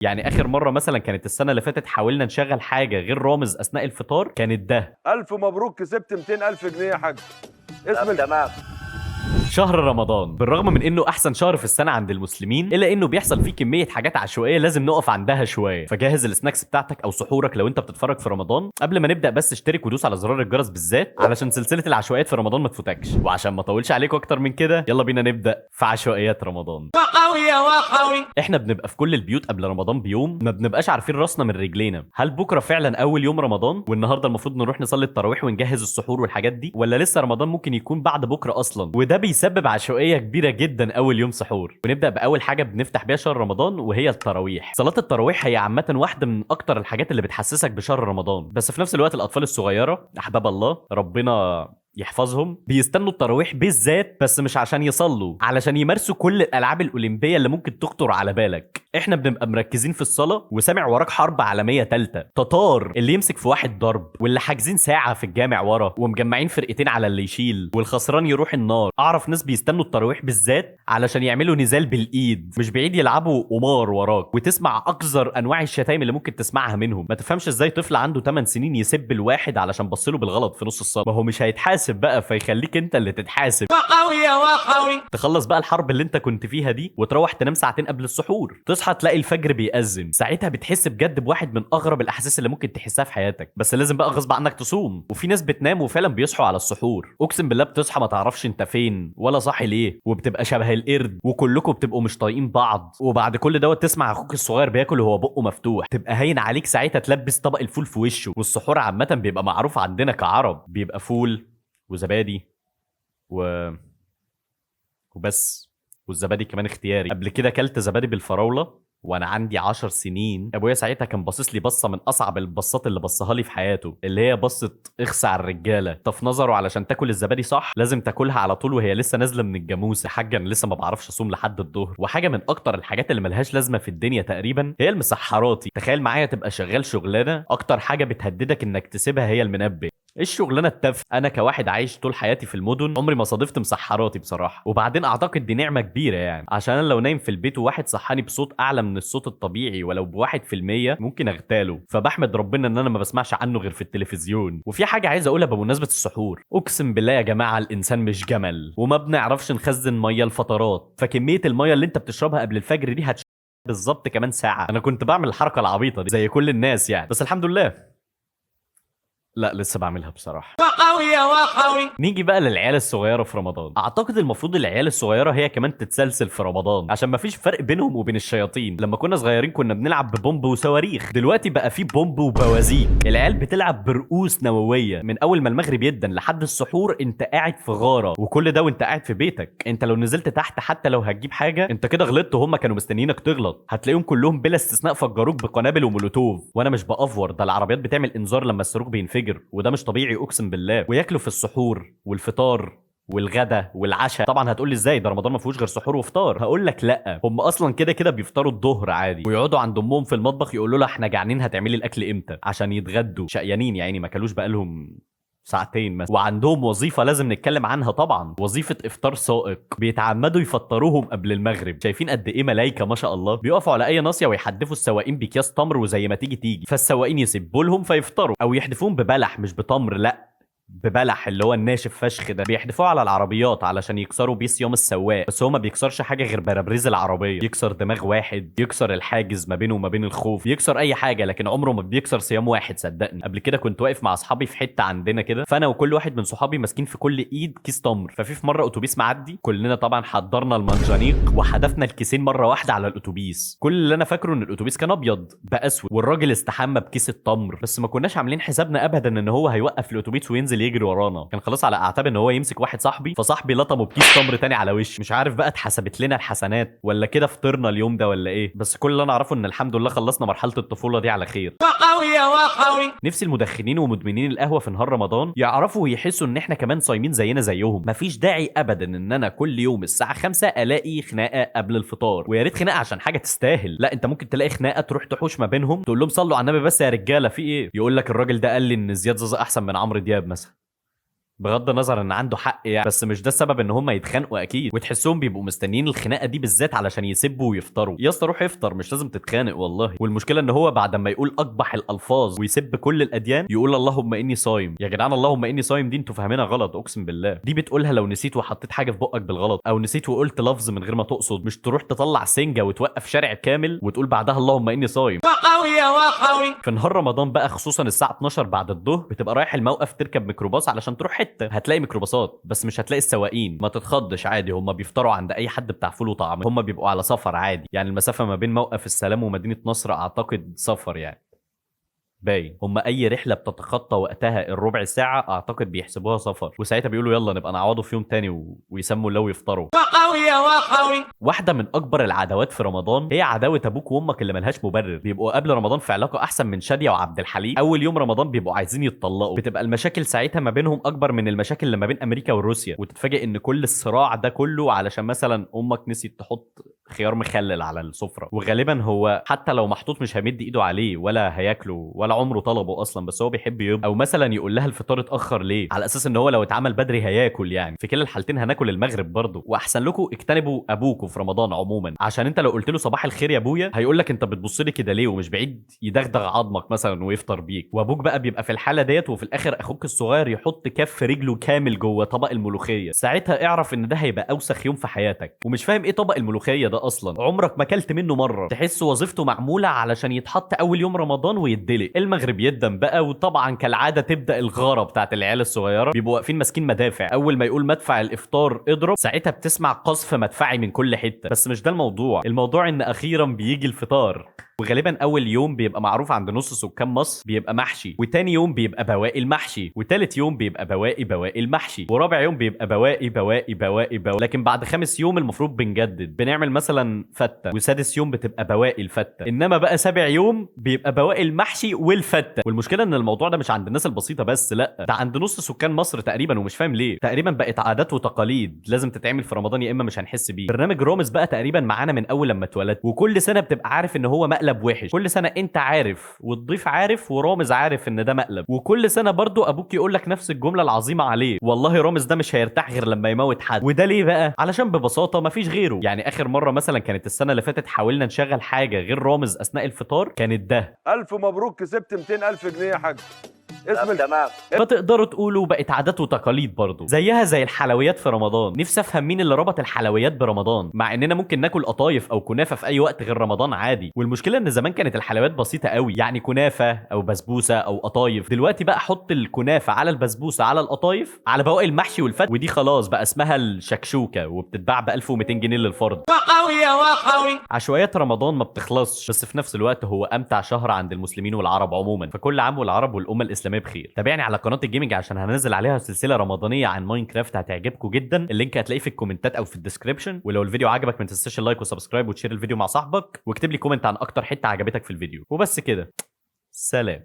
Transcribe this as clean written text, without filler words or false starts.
يعني اخر مرة مثلا كانت السنة اللي فاتت حاولنا نشغل حاجة غير رامز اثناء الفطار، كانت ده. ألف مبروك، كسبت 200,000 جنيه يا حاج. اسم تمام. شهر رمضان بالرغم من انه احسن شهر في السنة عند المسلمين، الا انه بيحصل فيه كمية حاجات عشوائية لازم نقف عندها شوية. فجهز ال snacks بتاعتك او سحورك لو انت بتتفرج في رمضان. قبل ما نبدا بس اشترك ودوس على زرار الجرس بالذات علشان سلسلة العشوائيات في رمضان ما تفوتكش. وعشان ما اطولش عليكم اكتر من كده، يلا بينا نبدا في عشوائيات رمضان. احنا بنبقى في كل البيوت قبل رمضان بيوم ما بنبقاش عارفين راسنا من رجلينا. هل بكره فعلا اول يوم رمضان والنهارده المفروض نروح نصلي التراويح ونجهز السحور والحاجات دي، ولا لسه رمضان ممكن يكون بعد بكره اصلا؟ وده بيسبب عشوائية كبيرة جدا اول يوم سحور. ونبدا باول حاجة بنفتح بيها شهر رمضان وهي التراويح. صلاة التراويح هي عامة واحدة من اكتر الحاجات اللي بتحسسك بشهر رمضان، بس في نفس الوقت الاطفال الصغيرة احباب الله ربنا يحفظهم بيستنوا التراويح بالذات، بس مش عشان يصلوا، علشان يمارسوا كل الالعاب الاولمبية اللي ممكن تخطر على بالك. احنا بنبقى مركزين في الصلاة وسامع وراك حرب عالمية ثالثة، تتار اللي يمسك في واحد ضرب، واللي حاجزين ساعة في الجامع ورا ومجمعين فرقتين على اللي يشيل، والخسران يروح النار. اعرف ناس بيستنوا التراويح بالذات علشان يعملوا نزال بالايد، مش بعيد يلعبوا قمار وراك، وتسمع اقذر انواع الشتايم اللي ممكن تسمعها منهم. ما تفهمش ازاي طفل عنده 8 سنين يسب الواحد علشان بصله بالغلط في نص الصلاة. ما هو مش هيتحاسب بقى، فيخليك انت اللي تتحاسب. تخلص بقى الحرب اللي انت كنت فيها دي وتروح تنام ساعتين قبل السحور، تصحى تلاقي الفجر بيأذن. ساعتها بتحس بجد بواحد من اغرب الاحاسيس اللي ممكن تحسها في حياتك، بس لازم بقى غصب عنك تصوم. وفي ناس بتنام وفعلا بيصحوا على السحور، اقسم بالله بتصحى ما تعرفش انت فين ولا صاحي ليه، وبتبقى شبه القرد، وكلكم بتبقوا مش طايقين بعض. وبعد كل دوت تسمع اخوك الصغير بياكل وهو بقه مفتوح، تبقى هين عليك ساعتها تلبس طبق الفول في وشه. والسحور عامة بيبقى معروف عندنا كعرب، بيبقى فول وزبادي وبس، والزبادي كمان اختياري. قبل كده اكلت زبادي بالفراوله وانا عندي 10 سنين. ابويا ساعتها كان باصص لي بصة من اصعب البصات اللي بصها لي في حياته، اللي هي بصة اخس على الرجالة. طب في نظره علشان تاكل الزبادي صح لازم تاكلها على طول وهي لسه نازله من الجاموسة. حاجة انا لسه ما بعرفش اصوم لحد الظهر. وحاجه من اكتر الحاجات اللي ملهاش لازمه في الدنيا تقريبا هي المسحراتي. تخيل معايا تبقى شغال شغلانة اكتر حاجة بتهددك انك تسيبها هي المنبه. ايه الشغلانة التافهة؟ انا كواحد عايش طول حياتي في المدن عمري ما صادفت مسحراتي بصراحة. وبعدين اعتقد دي نعمه كبيرة يعني، عشان انا لو نايم في البيت وواحد صحاني بصوت اعلى من الصوت الطبيعي ولو ب1% ممكن اغتاله. فبحمد ربنا ان انا ما بسمعش عنه غير في التلفزيون. وفي حاجة عايز اقولها بمناسبة السحور، اقسم بالله يا جماعة الانسان مش جمل، وما بنعرفش نخزن مية لفترات، فكميه المية اللي انت بتشربها قبل الفجر دي بالظبط كمان ساعة. انا كنت بعمل الحركة العبيطه دي زي كل الناس يعني، بس الحمد لله لا لسه بعملها بصراحة. نيجي بقى للعيال الصغيرة في رمضان. اعتقد المفروض العيال الصغيرة هي كمان تتسلسل في رمضان عشان مفيش فرق بينهم وبين الشياطين. لما كنا صغيرين كنا بنلعب ببومب وصواريخ، دلوقتي بقى في بومب وبوازيك. العيال بتلعب برؤوس نووية من اول ما المغرب يدن لحد السحور. انت قاعد في غارة، وكل ده وانت قاعد في بيتك. انت لو نزلت تحت حتى لو هتجيب حاجة انت كده غلطت، وهم كانوا مستنيينك تغلط. هتلاقيهم كلهم بلا استثناء فجروك بقنابل ومولوتوف. وانا مش بأفور، ده العربيات بتعمل انذار لما الصاروخ بينفجر، وده مش طبيعي اقسم بالله. وياكلوا في السحور والفطار والغدا والعشاء. طبعا هتقول لي ازاي ده رمضان ما فيهوش غير سحور وفطار؟ هقول لك لا، هم اصلا كده كده بيفطروا الظهر عادي، ويقعدوا عند امهم في المطبخ يقولوا لها احنا جعانين هتعملي الاكل امتى عشان يتغدوا. شقيانين يعني، ما كلوش بقالهم ساعتين مثلا. وعندهم وظيفة لازم نتكلم عنها طبعا، وظيفة افطار سائق. بيتعمدوا يفطروهم قبل المغرب. شايفين قد ايه ملايكة ما شاء الله؟ بيقفوا على اي ناصية ويحدفوا السواقين بأكياس تمر وزي ما تيجي تيجي، فالسواقين يسبوا لهم فيفطروا، او يحدفوهم ببلح، مش بتمر لا ببلح اللي هو الناشف فشخ ده. بيحدفوه على العربيات علشان يكسروا بيه صيام السواق، بس هو ما بيكسرش حاجة غير برابريز العربية. يكسر دماغ واحد، يكسر الحاجز ما بينه وما بين الخوف، يكسر اي حاجة، لكن عمره ما بيكسر صيام واحد صدقني. قبل كده كنت واقف مع اصحابي في حتة عندنا كده، فانا وكل واحد من صحابي ماسكين في كل ايد كيس تمر. ففي مرة اتوبيس معدي، كلنا طبعا حضرنا المنجنيق وحدفنا الكيسين مرة واحدة على الاتوبيس. كل اللي انا فاكره ان الاتوبيس كان ابيض بقى اسود، والراجل استحمى بكيس التمر، بس ما كناش عاملين حسابنا ابدا ان هو هيوقف الاتوبيس وينزل يجري ورانا. كان خلاص على اعتاب ان هو يمسك واحد صاحبي، فصاحبي لطمه بكيس تمر تاني على وشه. مش عارف بقى اتحسبت لنا الحسنات ولا كده فطرنا اليوم ده ولا ايه، بس كل اللي انا اعرفه ان الحمد لله خلصنا مرحلة الطفولة دي على خير. نفسي المدخنين ومدمنين القهوة في نهار رمضان يعرفوا ويحسوا ان احنا كمان صايمين زينا زيهم. مفيش داعي ابدا ان انا كل يوم الساعة 5 الاقي خناقه قبل الفطار، ويا ريت خناقه عشان حاجة تستاهل. لا، انت ممكن تلاقي خناقه تروح تحوش ما بينهم، تقول لهم صلوا على النبي بس يا رجاله في ايه، يقول لك الراجل ده قال لي ان زياد زازا احسن من عمرو دياب مثلا. بغض النظر ان عنده حق يعني، بس مش ده السبب ان هم يتخانقوا اكيد. وتحسهم بيبقوا مستنيين الخناقة دي بالذات علشان يسبوا ويفطروا. يا اسطى روح افطر، مش لازم تتخانق والله. والمشكلة ان هو بعد ما يقول اقبح الالفاظ ويسب كل الاديان يقول اللهم اني صايم. يا جدعان اللهم اني صايم دي انتوا فاهمينها غلط، اقسم بالله. دي بتقولها لو نسيت وحطيت حاجة في بقك بالغلط، او نسيت وقلت لفظ من غير ما تقصد، مش تروح تطلع سنجه وتوقف شارع كامل وتقول بعدها اللهم اني صايم. في نهار رمضان بقى خصوصا الساعة 12 بعد الظهر بتبقى رايح الموقف تركب ميكروباص علشان تروح حتة، هتلاقي ميكروباصات بس مش هتلاقي السواقين. ما تتخضش عادي، هم بيفطروا عند اي حد بتاع فول وطعميه، هم بيبقوا على سفر عادي. يعني المسافة ما بين موقف السلام ومدينة نصر اعتقد سفر يعني باين. هم اي رحله بتتخطى وقتها الربع ساعة اعتقد بيحسبوها سفر، وساعتها بيقولوا يلا نبقى نعوضه في يوم تاني ويسموا لو يفطروا. واحدة من اكبر العداوات في رمضان هي عداوة ابوك وامك اللي ملهاش مبرر. بيبقوا قبل رمضان في علاقة احسن من شاديه وعبد الحليم، اول يوم رمضان بيبقوا عايزين يتطلقوا. بتبقى المشاكل ساعتها ما بينهم اكبر من المشاكل اللي ما بين امريكا وروسيا، وتتفاجئ ان كل الصراع ده كله علشان مثلا امك نسيت تحط خيار مخلل على السفرة، وغالبا هو حتى لو محطوط مش هيمد ايده عليه ولا هياكله ولا عمره طلبه اصلا، بس هو بيحب يبقى. او مثلا يقول لها الفطار اتاخر ليه، على اساس ان هو لو اتعمل بدري هياكل. يعني في كلا الحالتين هناكل المغرب برضه. واحسن لكم اجتنبوا ابوكوا في رمضان عموما، عشان انت لو قلت له صباح الخير يا ابويا هيقول لك انت بتبص لي كده ليه، ومش بعيد يدغدغ عظمك مثلا ويفطر بيك. وابوك بقى بيبقى في الحالة ديت، وفي الاخر اخوك الصغير يحط كف رجله كامل جوه طبق الملوخية. ساعتها اعرف ان ده هيبقى اوسخ يوم في حياتك. ومش فاهم ايه طبق الملوخية ده اصلا، عمرك ما اكلت منه مرة. تحس وظيفته معمولة علشان يتحط اول يوم رمضان ويتدلق. المغرب يدم بقى، وطبعا كالعادة تبدا الغارة بتاعت العيال الصغيرة، بيبقوا واقفين ماسكين مدافع. اول ما يقول مدفع الافطار اضرب، ساعتها بتسمع قصف مدفعي من كل حتة. بس مش ده الموضوع، الموضوع ان اخيرا بيجي الفطار. وغالبا اول يوم بيبقى معروف عند نص سكان مصر بيبقى محشي، وتاني يوم بيبقى بواقي المحشي، وتالت يوم بيبقى بواقي بواقي المحشي، ورابع يوم بيبقى بواقي بواقي بواقي بواقي. لكن بعد خامس يوم المفروض بنجدد، بنعمل مثلا فته، وسادس يوم بتبقى بواقي الفته. انما بقى سابع يوم بيبقى بواقي المحشي والفته. والمشكلة ان الموضوع ده مش عند الناس البسيطة بس، لا ده عند نص سكان مصر تقريبا، ومش فاهم ليه. تقريبا بقت عادات وتقاليد لازم تتعمل في رمضان يا اما مش هنحس بيه. برنامج رامز بقى تقريبا معانا من اول لما اتولدت، وكل سنة بتبقى عارف ان هو مقلب وحش. كل سنة انت عارف والضيف عارف ورامز عارف ان ده مقلب. وكل سنة برضو ابوك يقول لك نفس الجملة العظيمة عليه، والله رامز ده مش هيرتاح غير لما يموت حد. وده ليه بقى؟ علشان ببساطة مفيش غيره. يعني اخر مرة مثلا كانت السنة اللي فاتت حاولنا نشغل حاجة غير رامز اثناء الفطار، كانت ده. الف مبروك كسبت 200,000 جنيه يا حاج. اسم تمام. فتقدروا تقولوا بقت عادات وتقاليد برضو، زيها زي الحلويات في رمضان. نفسي افهم مين اللي ربط الحلويات برمضان، مع اننا ممكن ناكل قطايف او كنافه في اي وقت غير رمضان عادي. والمشكلة ان زمان كانت الحلويات بسيطة قوي، يعني كنافه او بسبوسه او قطايف. دلوقتي بقى حط الكنافه على البسبوسه على القطايف على بواقي المحشي والفت، ودي خلاص بقى اسمها الشكشوكه، وبتتباع ب 1200 جنيه للفرد. عشوائيات رمضان ما بتخلصش، بس في نفس الوقت هو امتع شهر عند المسلمين والعرب عموما. فكل عام والعرب والامه الاسلامية بخير. تابعني على قناة ال gaming عشان هنزل عليها سلسلة رمضانيه عن ماينكرافت هتعجبكم جدا. ال link هتلاقيه في الكومنتات او في ال description. ولو الفيديو عجبك ما تنساش ال like و subscribe وتشير الفيديو مع صاحبك، واكتب لي comment عن اكتر حتة عجبتك في الفيديو. وبس كده، سلام.